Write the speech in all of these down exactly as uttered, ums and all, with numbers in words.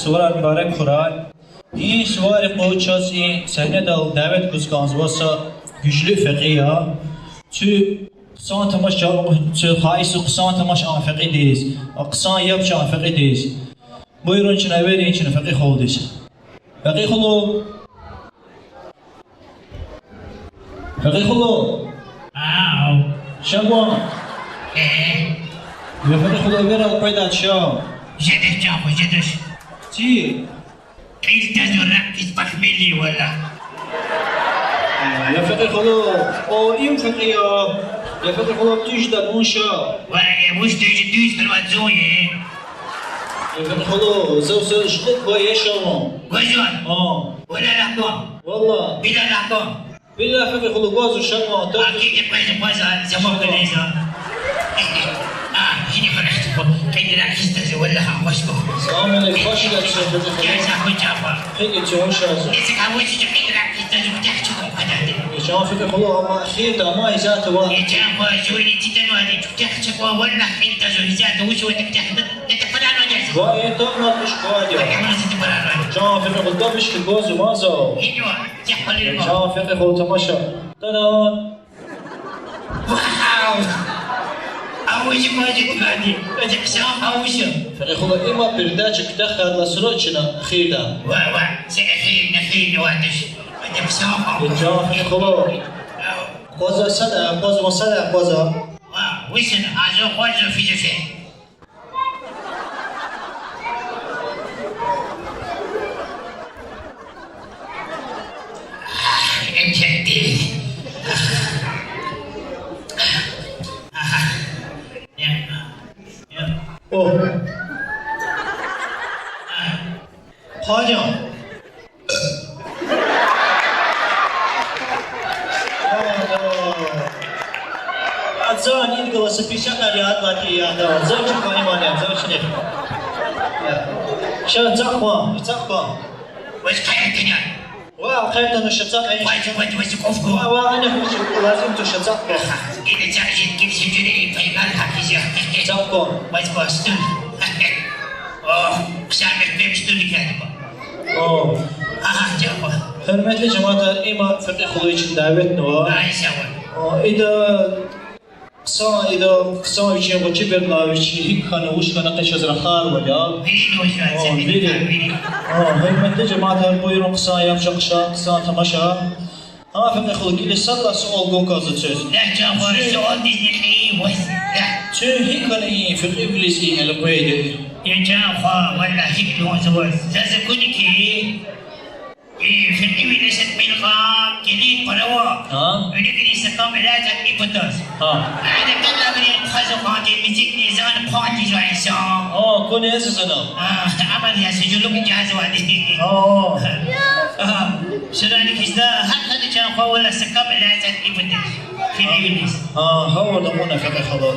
Суварар мубарак хьурай. И суварин къуз чаз и сегьнедал давет гуз кӀанзава са гуьжлу фекьи я. Цуьк хъсан тамаш-, цуьк хайи хъсан тамаш ан фекьидиз, хъсан яб чан фекьидиз. Буюрун чна, эверин чна фекьи халудиз. Фекьи халу. Фекьи халу. Ау. Ша кван. Э. Я фекьи халу, эверал къведа ша. Жедач, чан хва, жедач. Чи? Кьил таз ракъ физ похмелье, валлагь. Я фекьи халу, о, им фекьи я. Я фекьи халу, туьш да гун ша. Ва, э, вуч туьш, туьш хьурай зун, э. Я фекьи халу, зав са шкук ва яшавун. Гвазун? А. Валлагь, рахкун. Валлагь. Биллагь, рахкун. Биллагь, фекьи халу, гваз ша кван, та. А, килиг, къвез, къвез, а, замок леза. А, гьини харахтипу, къедира хистази, валлагь, гьа, ваш бу. Салам алейкум, ваш да чу, фекьи халу. Гел за, хуьтяба. Пеки чу, ваш аза. Эцик авуч чу, къедира хистази, кутех чу квадади. Чан фекьи халу, амма хирда, амма изата ва. Э, чан ва, жуйни титен вади, кутех чу ква, валлагь, хирда, жуй, изата, вуч вади, кутех, кутех, кутех, кутех, кутех. Ва, э, тагъна туш квади. Чан фекьи халу, табиш хьи гваз, ваза. Гьини ва. Чан фекьи халу, тамаша. Та-дам! Вау! Авуч мажит вади. Эцик хъсан авуч. Фекьи халу, има передача куьтягь хьайидалай сура чна эхирда. Ва, ва, це эхир, эхир ваташ. Эцик хъсан авуч. Чан фекьи халу. Ау. Къваза сада, къваза, ва сада, къваза. Ва, висин, азу къваза физуфе. Ам четти. Аха. Я. Я. О. А. Хъваджан. Ва, ва. Адзан ингла са писакар яд лати яда. Зав чи квайман я, зав чи не. Ша цахва, цахва. Ваз кайтиня. Ва, кайтана ша цахва. Ваз, ваз, ваз кофку. Ва, ва, ана хуч лазим ту ша цахва. Ида чахжит ким сиджури пайгар хакизя. Цахва. Ваз костюм. О, ксамир пепстуни кадба. О. Ага, дякую. Гьуьрметли жамаат, има фекьи халу вичин давет ава. Ай, сагъ ва. О, ида хъсан, ида хъсан вичин гъвечӀи берла вичи гьикӀ хьана, вуч хьана къе чаз рахарвал я. Вири вуч хьана, о, вири. О, гьуьрметли жамаат, буюрун хъсан яб чахъ ша, хъсан тамаша. Гьа, фекьи халу, гила сад лагьай суал гун кӀанзава чаз. Лагь, чан хва, суалдизни кьий ваз, лагь. Чун гьикӀ хьана и фекьивилиз и элкъвейди? Я чан хва, валлагь, гьикӀ лугьузва ваз. Заз акуна хьи, и фекьивилиз са тӀимил кьван килиг пара ава. Гьа? Виликни са кам элячӀ ибур таз. Гьа. Ана кӀан агъри хъаза кьван тир мицикни зан кьван тир жвай инсан. О, куни эза зана. А, амал я сижулук ижаза вади. О. А, ширани кисда, гьакӀ хьана чан хва, валлагь, са кам элячӀ ибур тир. Фекьивилиз. А, гьавурда кьуна, фекьи халу.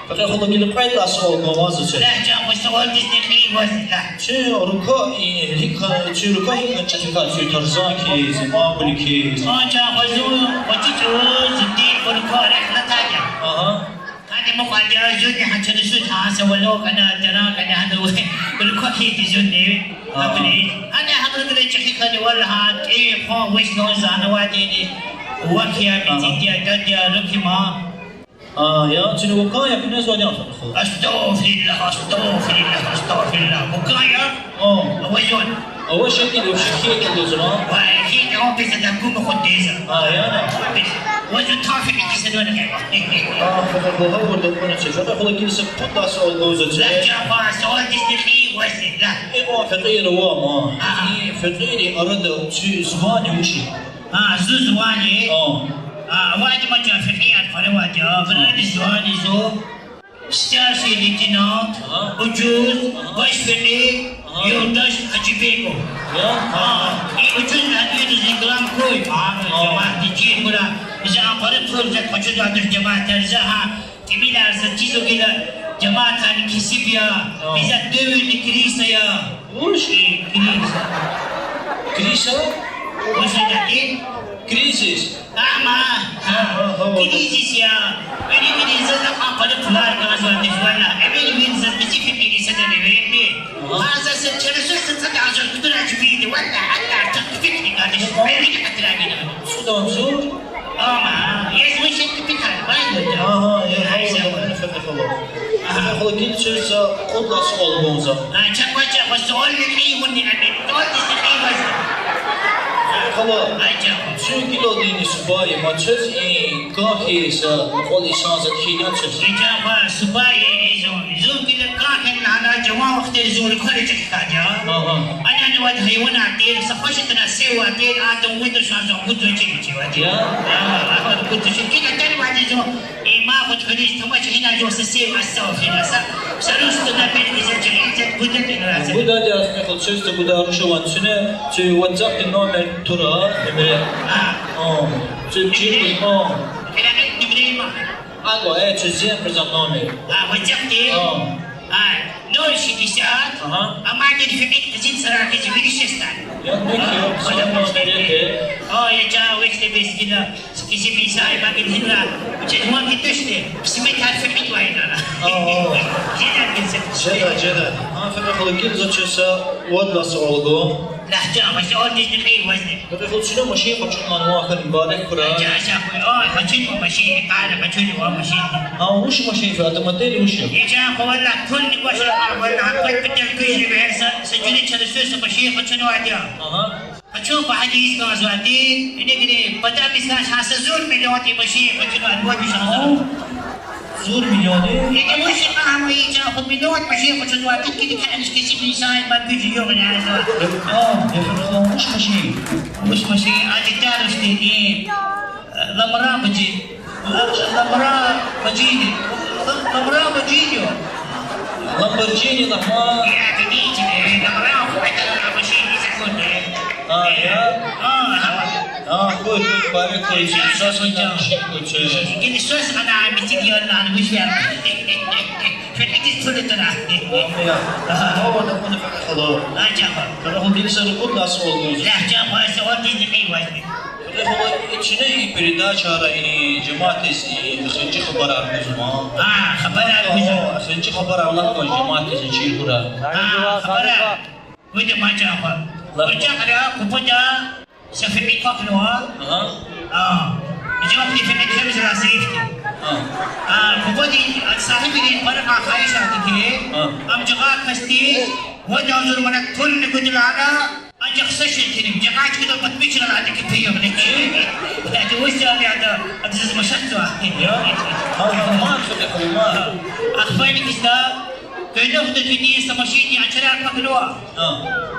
Фекьи халу, гила кьвед лагьай суал гун кӀанзава чаз. Лагь, чан хва, суалдизни кьий ваз, лагь. Чи рука, и, гьикӀ хьана, чи рука гьикӀ хьана чӀехи хьана, чи Тарзан хьиз, Маугли хьиз. А, чан хва, зун, вачи чӀавуз, зунди, рука рехъ латайди я. Ага. Гьади мукьвал я, зунни гьа чана суз гьа са валу кӀана, таран кӀана, гьадан рука хьиз зунни. Ага. Абуни. Ана гьабурукай чӀехи хьана, валлагь, гьа, кӀи, хъван, вуч лугьун зана вадини. Вак я, ага, мицид я, дад я, руки ма. А, я, чна вукан я, куьне звонят, фекьи халу. Астагъфируллагь, астагъфируллагь, астагъфируллагь. Вукан я? О. Авай зун. Авай шекил, вообще хьи килдузма. Вай, хьи килдузма, писа да гума худдеза. А, я на? Вай, вай, зун тафик киса дона хева. А, фекьи халу, гьавурда кьуна чаз. Фекьи халу, гила са пуд лагьай суал гун кӀанзава чаз. Лагь, чан хва, суалдизни кьий ваз, лагь. Икьван фекьир ава ман. Ага. И фекьиррин арада цуь зувани вуч я? А, зу зувани. О. А, авайди ма чан фекьияр пара авайди я. Виридаз зувани зу. Старший лейтенант, ага, Ужуз, ага, баш фекьи, ага, юлдаш Гьажибеков. Я? А, и Ужуз лагьайди зун грам куй. А, ага, жамаатди чир хьурай. Зун апариб хьурай, зун къачузвайди я жамаатар, зун, гьа, тӀимилар зун чизва гила, жамаатарни кесиб я. Ага. Биза девирни криса я. Вуч? Криса. Криса? Вуч ятӀа? Кризис. Амма, гьа, гьа, гьа, килигиз я, вири-вири заз акьван пара пулар кӀанзавайди я, валлагь, эвел вири заз мици фикир садани эверми? Гьа. Гьа, заз са чара суз са цӀуд агъзур кутунач вирида, валлагь, гьатта артух фикир кардаш, вири хатирай гила. ЦӀуд агъзур? Амма, я зун шехи питар, вай гуда. Агьа, я, гьа, гьа, гьа. Агьа. Гьа, хала, гила чаз са кьуд лагьай суал гун за. А, чапа, чапа, суални кьий вуни, ами, суалдизни кьий ваз. Гьа, хала. Ай, чапа. Чун гиладини субай я, ма чаз и кӀан хьиз са мукьвал инсанза кхьин я чаз. Ай, чапа, субай я зун, зун гила кӀан хьана, жаван вахтара зун руквари чӀехи хьана. Агьа. Ана вад гьайванар тир, са хвеши тана севар тир, атун вуду шанза, вуду чили чивади. Я? А, а, вуду чили. Гила тани вади зун, и ма вуд хвениз тамаша гьина жо са сев аса фина са. Са рус тана бер гиза чили, ин зат вуду тина раза. Вуду ади асме хул, чиста вуду рушаван чуне, чи WhatsApp-ди номер тура, эмре. А. О, чи чили, о. Килограмм номер ма. Алло, э, чи зен приза номер. А, WhatsApp-ди? О. А, ноль шестьдесят. Ага. Амма гьа фикьи къизил сарахиз вири шестан. Я, ну, а, всё, номер это. О, я ча, веште бес гила. Киси биса, я баги гила. Уче дуван гитушни. Письме тарфикьи вайнана. О, о. Жеда гизе. Жеда, жеда. А, фена хала, гила чаз са вад лагьай суал гун. Лагь, чан, ва суалдизни кьий вазни. Фена хала, чна машин къачунвай вахт мубарак хьурай. Чан, чан, хьуй, о, къачунва машин, къара къачунва машин. А, вуч машин фена, ада модели вуч я? Я чан, хва валлагь, кулни кваша, а, валлагь, квай патал куьжни верса, са жуьре чара суз са машин къачунвайди я. Ага. Къачун пагьадиз кӀанзавайди, инагни патамиз кӀанз гьа са зур миллион и машин къачунвайди вад вишанза. Зур миллион, э? Яни вуч я, гьама и чан хва миллион машин къачунвайди, килиг хьаниз кесиб инсан ма гуьжи югъ язва. О, я фена хала, вуч машин? Вуч машин, а деталь вуч тир, и, э, Ламборджини. Ла-, Ламборджини. Ла-, Ламборджини, Ламборджини, Ламбо-. Я, видите, э, Ламборджини, это машина, секунду, э. А, я? А, а. А, хьуй, хьуй, барик хьуй, сейчас я чан. Гила сус ана мицик я, ана вуч я. Фикьидиз пул атана. Ага. Ава, да куна фена хала. А, чапа. Фена хала, гила са кьуд лагьай суал гун за. Лагь, чапа, суалдизни кьий вазни. Фена хала, чна и передачара и жемятдиз и хинжи хабарар гузва. А, хабарар гузва. О, хинжи хабарар лап жемятдиз чир хьурай. А, хабарар. Гуда ма чапа. Лап. Къуншахра, Къубада, са фикьи квахьнава. Ага. А. Жаваб ти фикьи квез разифти. А. А, Къубадин, а, сагьибрин пара хайишар ава хьи, а, ам жагъай касди, вад агъзур манат кьулни гудилана, анжах са шей тирим, жагъай чкада патмичрал ада кипи югъни. Яни вуч яни ада, ада заз машатзава. Я? Ага, ма, ма. Ахпа ина кисда, къуьнуьхда фиди са машиндин ачарар квахьнава. А.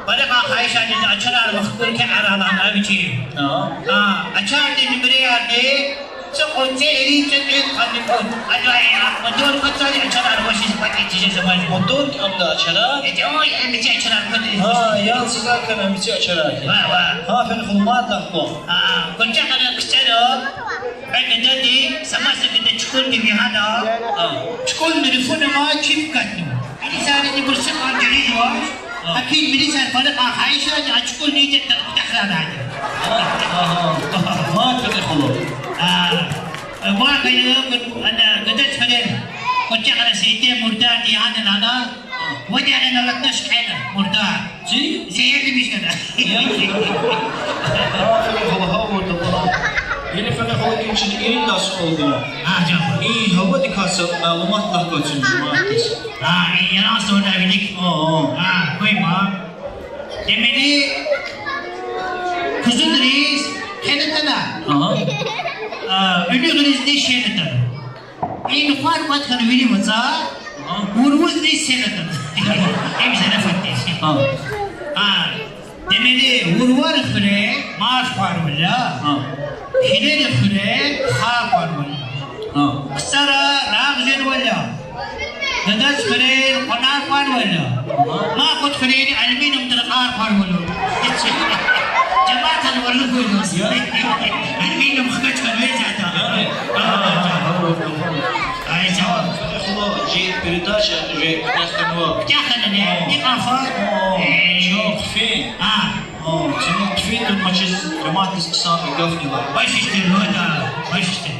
Пара хайишар ава, ачарар вахкур кьегьал ава вичи. А. А, ачардин нумраярни, цӀукьуд, цӀерид, цӀекӀуьд, къанни кьуд. Ада, а, мотор кватзавайди ачарар вачиз патӀи тежез авайди. Мотор кӀанда ачарар? Э, ой, э, мици ачарар кватӀи. А, ял сиза кана мици ачарар. Ва, ва. Гьа, фена хала, мад лагь кван. А, къуншахра кицӀера. Гьа гадади, са маса гада чукӀулни вегьена. А. ЧукӀулни руфунва, чип катнава. Милицияди бурсикьан жагъизвач. А. Гьакин милиция пара хайишар ава, а чукӀулни тахрарайди. А, а, а. Ма чӀехи хала. А. Ва гайи, ана, гадач фарер. Къуншахра сейте мурдар дигьана лана. Вадигьана латнаш кьена, мурдар. Чи? Зегьерли мишара. Я? Гьа, фена хала, гьа, вурда, вала. Яни фена хала, гила чна ирид лагьай суал гун. А, чапа. И гьавадикай са малумат лагь кван чун жемятдиз. А, и Яран сорда вилик. О, о. А, къуй ма. Демели, кузуниз хел атана. Ага. А, уьнуьгъризни хел атана. Ин хвар кӀватӀ хьана вири вацӀа, а, вурвузни сел атана. Им зарафатдиз. А. А, демели, вурвари хуьре марф хварвал я, а, хилери хуьре хар хварвал я. А. Хъсара рагъ жедайвал я. Гадач хуьре къванар хварвал я. А. Ма кьуд хуьре алюминиевый таракъар хварвал я. Жемятар варлу хьуй. Я. Алюминиевый хкач хьана везята. Я. А. Ай, жаваб. Хала, жи передача уже кутягьнава. Кутягьнава, не? О. Ни къафа? О, э, чун хъфин. А. О, чна кфин тунмачиз, жемятдиз хъсан гафни лагь. Башишди, рада, башишди.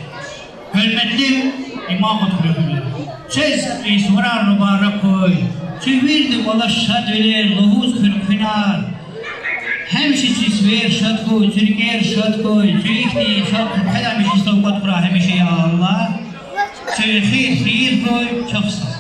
Гьуьрметлу имам Кьудхуьруьгъвилер, квез и суварар мубарак хьуй. Куь виридан кӀвалах шадвилер, лугьуз хуьр-куьнар. Гьамиша чи сивер шад хьуй, чи рикӀер шад хьуй, чи ихьтин шад хьуй, гьамиша савкьват хьурай гьамиша, я Аллагь. Чи хийир, хийир хьуй, чахъ са.